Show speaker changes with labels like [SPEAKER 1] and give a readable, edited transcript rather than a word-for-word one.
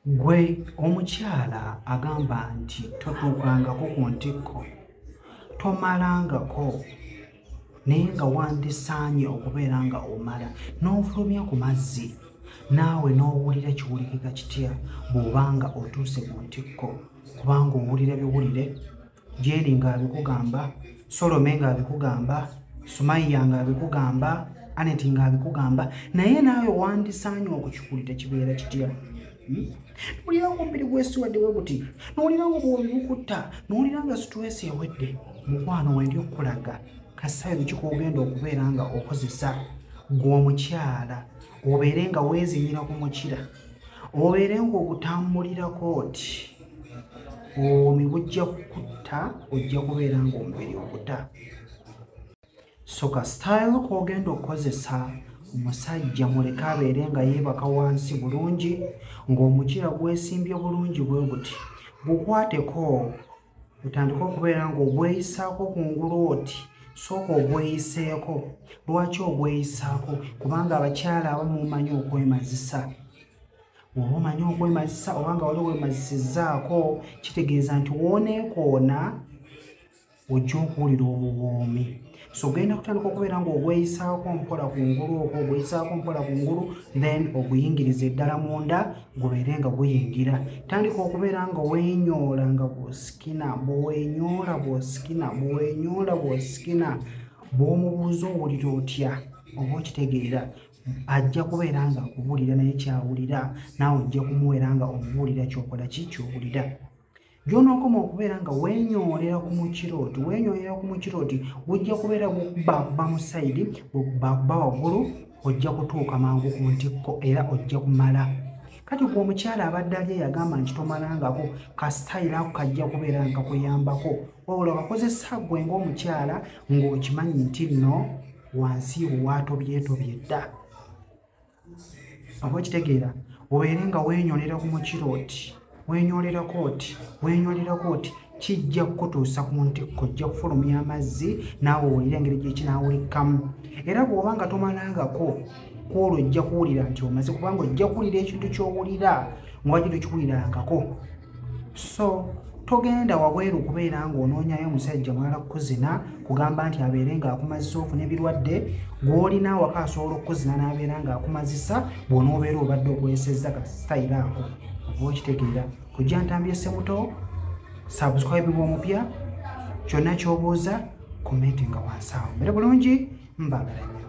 [SPEAKER 1] Gwe omukyala agamba nti totuukangako ku ntikko, tomalangako, naye nga wandisaanye okubeera nga omala n'ofulumya ku mazzi, naawe n'owulira kiwulikika kitya bw'obanga otuuse ku ntikko, kubanga owulira biwulire. Jeni ng'abikugamba, Solome ng'abikugamba, Sumaiya ng'abikugamba, Aneti ng'abikugamba, naye naawe wandisaanye okukiwulira kibeera kitya? Nowulira nga omubiri gwesiwadde bwe guti, nowulira nga obuwoomi bukutta, nowulira nga stress ewedde. Mukwano, wendi okukulaga kasayiro kikogenda okubeera nga okozesa gwe omukyala, obeere nga weezinyira ku mukira, obeere nga ogutambulirako oti obuwoomi bujja kukutta, ojja kubeera nga omubiri oguta. So ka style k'ogenda okukozesa, omusajja muleke abeere nga yeebaka wansi bulungi, ng'omukira gwesimbye bulungi bwe guti, gukwateko otandike okubeera ng'ogweyisaako kungulu oti. Sooka ogweyiseeko. Lwaki ogweyisaako? Kubanga abakyala abamu mumanyi okwemazisa. Bw'oba omanyi okwemazisa oba nga wali weemazisizzaako, kitegeeza nti wooneekoona ojja okuwulira obuwoomi. So ogenda kutandika okubeera ng'ogweyisaako mpola kungulu okwo, ogweyisaako mpola kungulu, then oguyingiriza eddala munda, gubeere nga guyingira. Tandika okubeera nga weenyoola nga bw'osikina, bw'owenyoola bw'osikina, bw'owenyoola bw'osikina. Bw'omubuuza owulira otya, oba okitegeera, ajja kubeera nga akubuulira naye kyawulira, naawe ojja kumuweera nga omubuulira kyokola ki kyowulira. Gy'onookoma okubeera nga weenyoolera ku mukira oti, weenyoolera ku mukira oti, gujja kubeera gukubakuba mu sayidi, bwekubakuba waggulu, ojja kutuuka mangu ku ntikko era ojja kumala. Kati gwe omukyala abadde ali eyagamba nti tomalangako, ka sitayiro ako kajja kubeera nga kakuyambako, wabula okakozesa ggwe ng'omukyala ng'okimanyi nti nno wansi wo waatobyetobye dda, oba okitegeera. Obeere nga weenyoolera ku mukira oti, weenyoolerako oti, weenyoolerako oti, kijja kukutuusa ku ntikko, ojja kufulumya amazzi naawe owulire engeri gyekinaawulikamu. Era bw'oba nga tomalangako kwolwo ojja kuwulira nti omaze, kubanga ojja kuwulira ekintu ky'owulira nga wajja tokiwulirangako. So togenda wabweru kubeera ng'onoonyayo omusajja mulala kukuzina, kugamba nti abeere ng'akumazisa ofuna ebirwadde. Gw'olina awaka asobola okukuzina n'abeera ng'akumazisa bw'onoobeera obadde okozesezza ka sitayiro ako, oba okitegeera. Kujja Ntambye Semuto, subscribe bw'omupya, kyonna ky'obuuza comment nga wansi awo. Mbere bulungi, mbaagala nnyo.